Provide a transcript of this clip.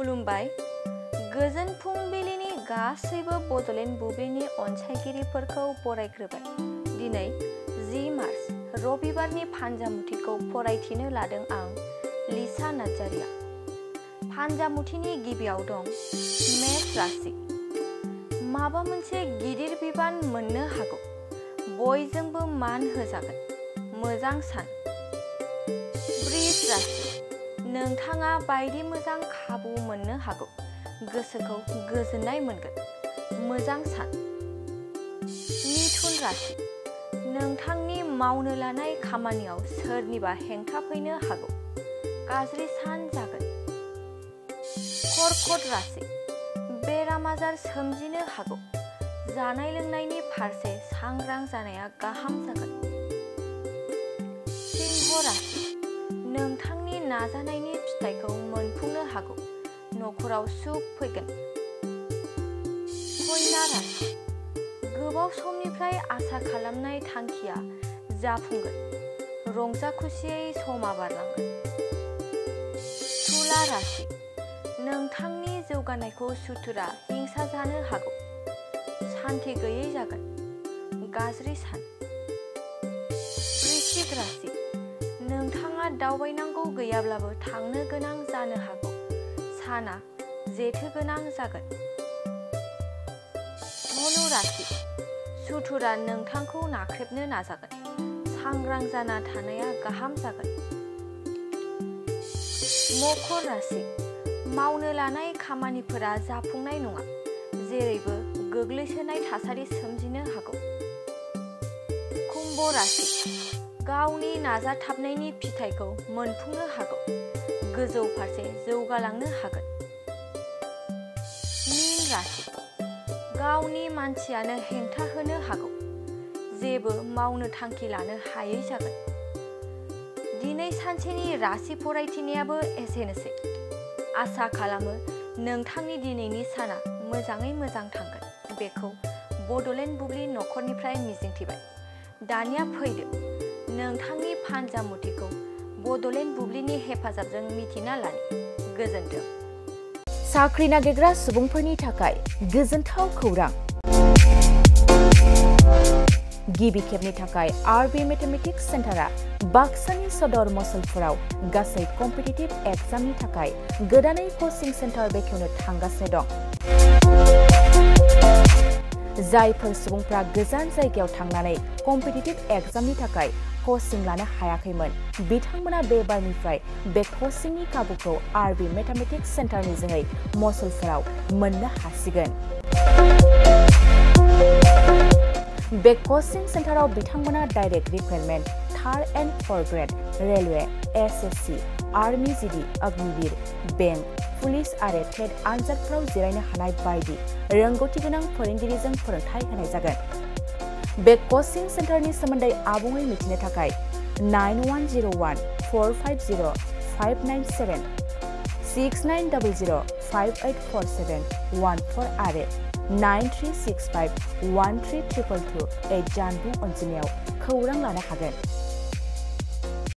खुलुमबाय। गोजोन फुंबिलिनि गासैबो बड'लेण्ड बुब्लिनि अनसायगिरिफोरखौ बरायग्रोबाय। दिनै 10 मार्च रबिबारनि फान्जामुथिखौ फरायथिनो लादों आं, लिसा नार्जारिया। फान्जामुथिनि गिबियाव दं मेष राशि। माबा मोनसे गिदिर बिबान मोननो हागौ। बयजोंबो मान होजागोन। मोजां सान। वृष राशि। नोंथाङा बायदि मोजां खाबु मोननो हागौ। गोसोखौ गोजोननाय मोनगोन। मोजां सान। मिथुन राशि। नोंथांनि मावनो लानाय खामानियाव सोरनिबा हेंथा फैनो हागौ। गाज्रि सान जागोन। कर्कट राशि। बेराम आजार सोमजिनो हागौ। जानाय लोंनायनि फारसे सांग्रां जानाया गाहाम जागोन। सिंह राशि। नोंथांनि नाजानायनि फिथाइखौ मोनफुंनो हागौ। न'खराव सुख फैगोन। कन्या राशि। गोबाव समनिफ्राय आसा खालामनाय थांखिया जाफुंगोन। रंजा खुसियै समा बारलांगोन। तुला राशि। नोंथांनि जौगानायखौ सुथुरा हिंसा जानो हागौ। सान्थि गैयै जागोन। गाज्रि सान। वृश्चिक राशि। नोंथाङा दावबायनांगौ गैयाब्लाबो थांनो गोनां जानो हागौ। साना जेथो गोनां जागोन। धनु राशि। सुथुरा नोंथांखौ नाख्रेबनो नाजागोन। सांग्रां जाना थानाया गाहाम जागोन। मकर राशि। मावनो लानाय खामानिफोरा जाफुंनाय नङा। जेरैबो गोग्लैसोनाय थासारि सोमजिनो हागौ। कुम्भ राशि। गावनि नाजाथाबनायनि फिथाइखौ मोनफुंनो हागौ। गोजौ फारसे जौगालांनो हागोन। मीन राशि। गावनि मानसियानो हेंथा होनो हागौ। जेबो मावनो थांखि लानो हायै जागोन। दिनै सानसेनि राशि फरायथिनायाबो एसेनोसै। आसा खालामो नोंथांनि दिनैनि साना मोजाङै मोजां थांगोन। बेखौ बड'लेण्ड बुब्लि न'खरनिफ्राय मिजिंथिबाय। दानिया फैदो नोंथांनि फान्जामुथिखौ बड'लेण्ड बुब्लिनि हेफाजाबजों मिथिना लानि। गोजोन्थों। साख्रि नागिरग्रा सुबुंफोरनि थाखाय गोजोनथाव खौरां। गिबि खेबनि थाखाय आरबि मेथमेटिक्स सेन्टारा बाक्सानि सदर मसलपुराव गासै कम्पिटिटिभ एग्जामनि थाखाय गोदानै कचिं सेन्टार बेखेवनो थांगासिनो दं। जायफोर सुबुंफ्रा गोजान जायगायाव थांनानै कम्पिटिटिभ एग्जामनि थाखाय कचिं लानो हायाखैमोन, बिथांमोना बे बारनिफ्राय बे कचिंनि खाबुखौ आरबि मेथमेटिक्स सेन्टारनि जोहै मसलपुराव मोननो हासिगोन। बे कचिं सेन्टाराव बिथांमोना direct recruitment, 3rd and 4th grade, railway, SSC, army GD, Agniveer, bank, police आरो टेट आनजादफोराव जिरायनो हानाय बायदि रोंगौथि गोनां फोरोंगिरिजों फोरोंथाय होनाय जागोन। बे कचिं सेन्टारनि सोमोन्दै आबुङै मिथिनो थाखाय 9101 450 597, 6900 5847 14 आरो 9365 1322 जानबुं अनजिमायाव खौरां लानो हागोन।